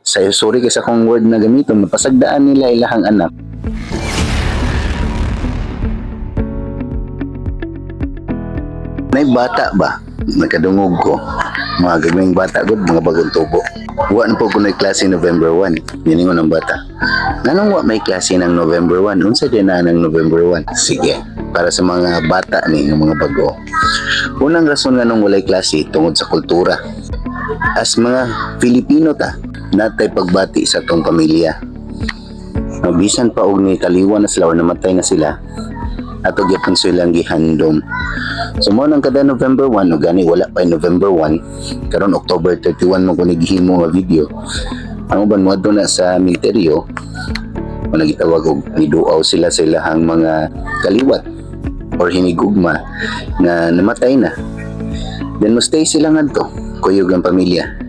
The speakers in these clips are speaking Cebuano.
Sa, sorry kay sa akong word na gamiton, mapasagdaan nila ilahang anak. Nay bata ba? Nagkadungog ko. Mga gagawing bata gud, mga bagong tubo. Wa na po kuno'y klase November 1. Niningon ang bata. Nganong wa may klase ng November 1? Unsa din na ng November 1? Sige, para sa mga bata ni ng mga bago. Unang rason nga nung walay klase, tungod sa kultura. As mga Filipino ta, natay pagbati sa tong pamilya. No, bisan pa og ni kaliwa na sila or namatay na sila, ato gyapon silang gihandom. So mo nang kada November 1, o gani wala pa yung November 1, karon October 31 mo ko gihimo nga video. Ang uban moadto na sa militeryo, o nagitawag og niduaw sila sa ilahang mga kaliwat or hinigugma nga namatay na. Then mo stay sila ngadto, kuyog ang pamilya.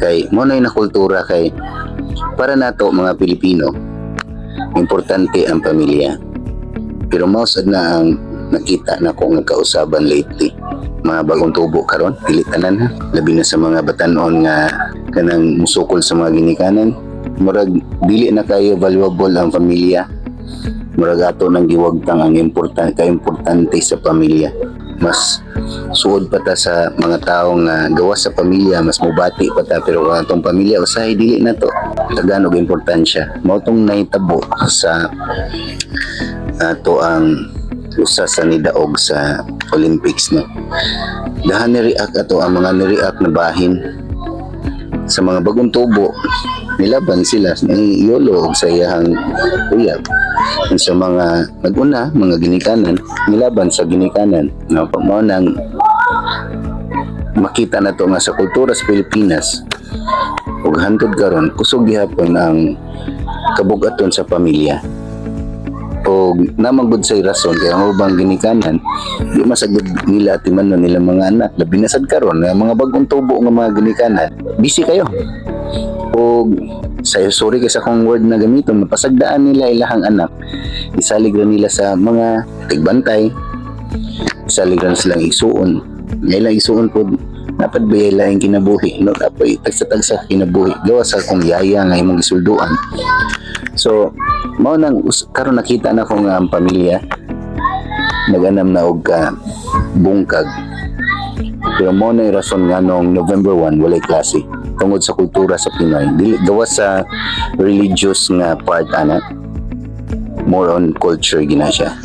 Kay mo na na kultura, kay para nato mga Pilipino, importante ang pamilya. Pero mao sad na ang nakita na ko nga kausaban lately. Mga bagong tubo karon, dili tanan ha. Labi na sa mga batanon nga kanang musukol sa mga ginikanan. Murag dili na kayo valuable ang pamilya. Murag ato nang giwagtang ang importante kaimportante sa pamilya. Mas suod pa ta sa mga tao nga gawas sa pamilya, mas mubati pa ta, pero kung atong pamilya usahay dili na to tagaan og importansya. Mao tong nahitabo sa ato ang usa sa nidaog sa Olympics, no. Dahan ni-react ato ang mga ni-react na bahin sa mga bagong tubo, nilaban sila ni Yolo og sa iyahang uyab. Ug sa mga naguna, mga ginikanan, nilaban sa ginikanan, no. Mao nang makita na to nga sa kultura sa Pilipinas ug hantod karon, kusog gihapon ang kabugaton sa pamilya o namang gud say rason kay ang ubang ginikanan di masagod nila atimanon nila mga anak, labi na sad karon nga mga bagong tubo nga mga ginikanan, busy kayo. O sa, sorry kay sa akong word na gamiton, mapasagdaan nila ilahang anak, isalig ra nila sa mga tigbantay, isalig ra silang isuon nga ilang isuon po dapat ba ilaing kinabuhi, no? Apoy tagsa-tagsa kinabuhi gawas sa akong yaya nga imong gisulduan. So mao nang karon nakita na ko nga ang pamilya naganam na og ka bungkag, pero mao na rason nga nung November 1 walay klase, tungod sa kultura sa Pinoy, dili gawas sa religious nga part ana, more on culture gina siya.